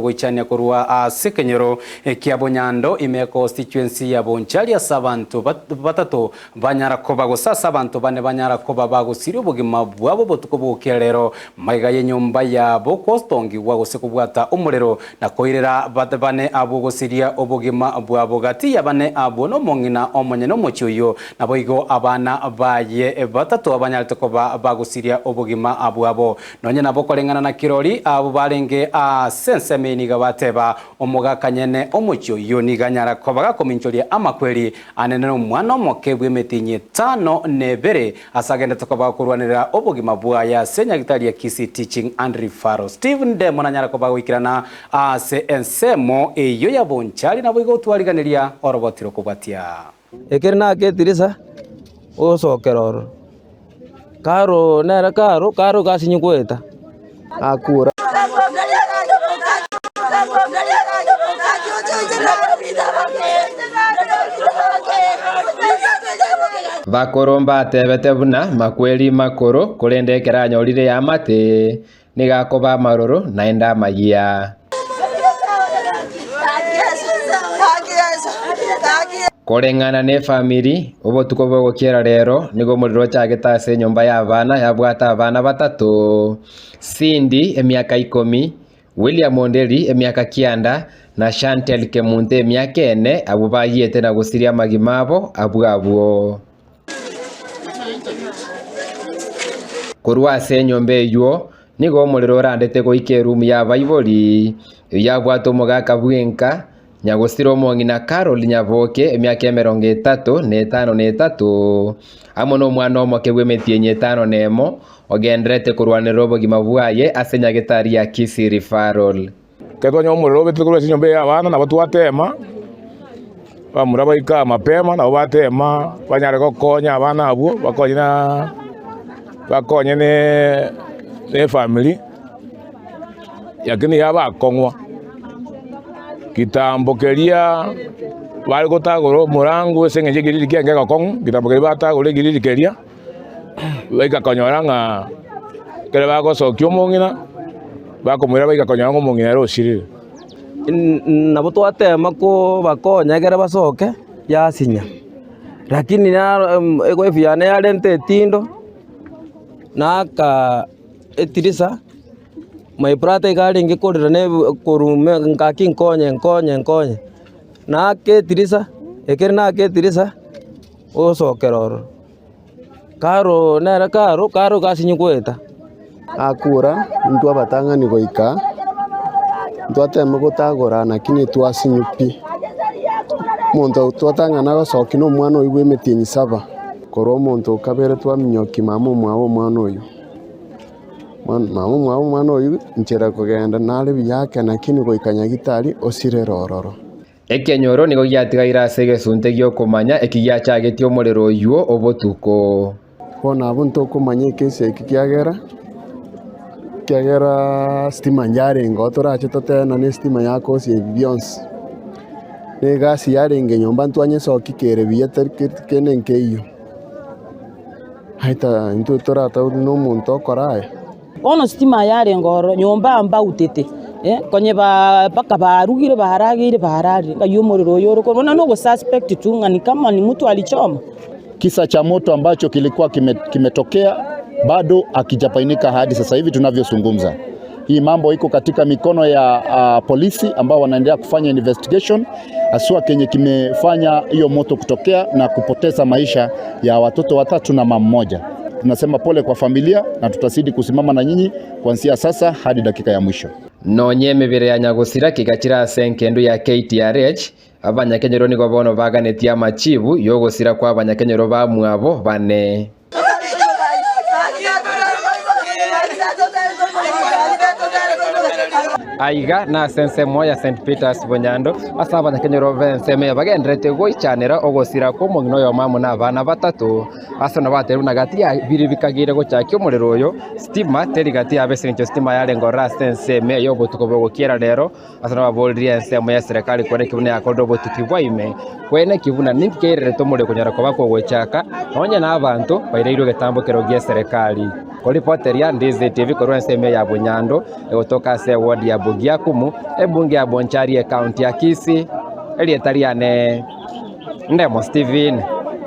ogoichania korwa ase ekenyoro kia Bonyando ime econstituency ya Bonchari ase abanto batato banyara koba gose ase abanto bane banyara koba bagosiria obogima bwabo botuko bogokia rero magega y'enyomba yabo gotongigwa gose kobwata omorero na koirera bane abwo gosiria obogima bwabo gati ya bane abwo nomong'ina omonyene omochie oyio Naboigo abana baye batato abanyarete koba bagosiria obogima bwabo. Nonye nabo koreng'ana na kirori, abwo barenge ase ensemo eye nigo bateba, Omogaka nyene omochie oyio nigo anyara koba gakominchoria amakweri anene nomwana omoke bw'emetienyi etano na ebere ase agendete koba gakorwanerera obogima bwaye ase nyagitari ya Kisii Teaching and Referral. Steve Ndemo nanyara koba goikerana ase ensemo eyio ya Bonchari naboigo otwariganeria oroboti rokobwatia. Ekero naketirisa, osokera ororo, karo nere karo karo gasinye goeta, akure. Bakoro mbatebete buna makweri makoro, korende ekero anyorire eamate, Nigo akoba amaroro naende amayia. Koreng'ana nefamiri, obotuko bw'ogokiera rero nigo omorero ochagete ase enyomba y'abana yabwate abana batato, Cindy emiaka ikomi, William Onderi emiaka kianda, na Shantel Kemunto emiaka ene abwo bayiete na gosiria amagima abo abwo abwo. Korwa ase enyomba eyio nigo omorero orandete goika erumu y'abaibori, eyio yabwate omogaka bw'enka, nyagosira omong'ina Carol Nyaboke, emiaka emerongo etato na etano na etato, amo nomwana omoke bw'emetienyi etano na emo, ogendererete korwanerera obogima bwaye ase nyagetari ya Kisii Referral. Ekero twanyora omorero obetete korwa ase enyomba eye y'abana, nabo twateema, abamura baika mapema, nabo bateema banyare gokonya abana abwo, bakonye na bakonye na efamiri, lakini yabakong'wa. Kitambo keria bare gotagora omorango ase eng'encho ekiriri kiaye nkegokong'u, kitambo keria batagora ekiriri keria. Baika konyora ng'a ekero bagosokia omong'ina, bakomoira baika konyora ng'a omong'ina ere osirire. Nabo twatema kobakonya ekere basoke, yasinya, lakini naro ewife yane yarenta etindo, naaka etirisa, my brother iga arenge korera na korwa ngaki nkonye nkonye nkonye, naaka etirisa, ekere naaka etirisa. Osokera ororo, karo nere karo karo gasinye goeta. Akura, intwe abatang'ani goika, ntwatema gotagora lakini twasinywa pi. Omonto twatang'ana gosokia na omwana oyio bw'emetienyi saba, korwa omonto o kabere twaminyokia mama omwabo omwana oyio. Mama omwabo omwana oyio nchera kogenda nare buya ake lakini goika nyagitari osirere ororo. Ekenyoro nigo giatigaire ase egesunte gi'okomanya eki giachagetie omorero oyio obotuko. Bono abwo ntokomanya ekesi eki kiagera, kiagera stima yarenge oo torache totebe nonye estima yakosia ebi bionsi. Na egasi yarenge nyomba ntwanyesokia kere buya tari kende nkeiyo. Aye intwe toratauri na omonto okora aya. Bono sitima yarenge ororo, nyomba mbautete, eh, konye ba mpaka barugire barageire bararire, ng'ai omorero oyo ore korwa, bono na ogosuspect tu ng'a ni kama ni mtu alichoma. Kisa cha moto ambacho kilikuwa kime, kimetokea bado hakijabainika hadi sasa hivi tunavyozungumza. Hii mambo iko katika mikono ya uh, polisi ambao wanaendelea kufanya investigation haswa kenye kimefanya hiyo moto kutokea na kupoteza maisha ya watoto watatu na mama mmoja. Tunasema pole kwa familia na tutazidi kusimama na nyinyi kuanzia sasa hadi dakika ya mwisho. Nonye emebere ya nyagosira kegachire ase engendu ya KTRH, abanyakenyoro nigo bono baganetie amachibu y'ogosira kw'abanyakenyoro bamwabo bane. Aiga nase ensemo ya St Peters Bonyando, ase abanyakenyoro b'ensemo eye bagendererete goichanera ogosira kw'omong'ina oyomo amo nabana batato. Ase nabatebirie buna gati ya biria bikageire gochakia omorero oyo, stima teri gati yabo ase engencho stima yarenge ororo ase ensemo eye obotuko bogokiera rero. Ase nababoririe ensemo ya serikali kore ki buna yakorire obotuki bwa ime, kwene ki buna ninki keirerete omorero konyara koba kogochaka, nonya na abanto baireirwe egetambo kero gie serikali. Koripoteria Ndizi TV korwa ensemo ya Bunyando egotoka ase eward ya Bugiakumu, ebunge ya Bonchari ecounty ya Kisii, erieta riane Ndemo Stephen.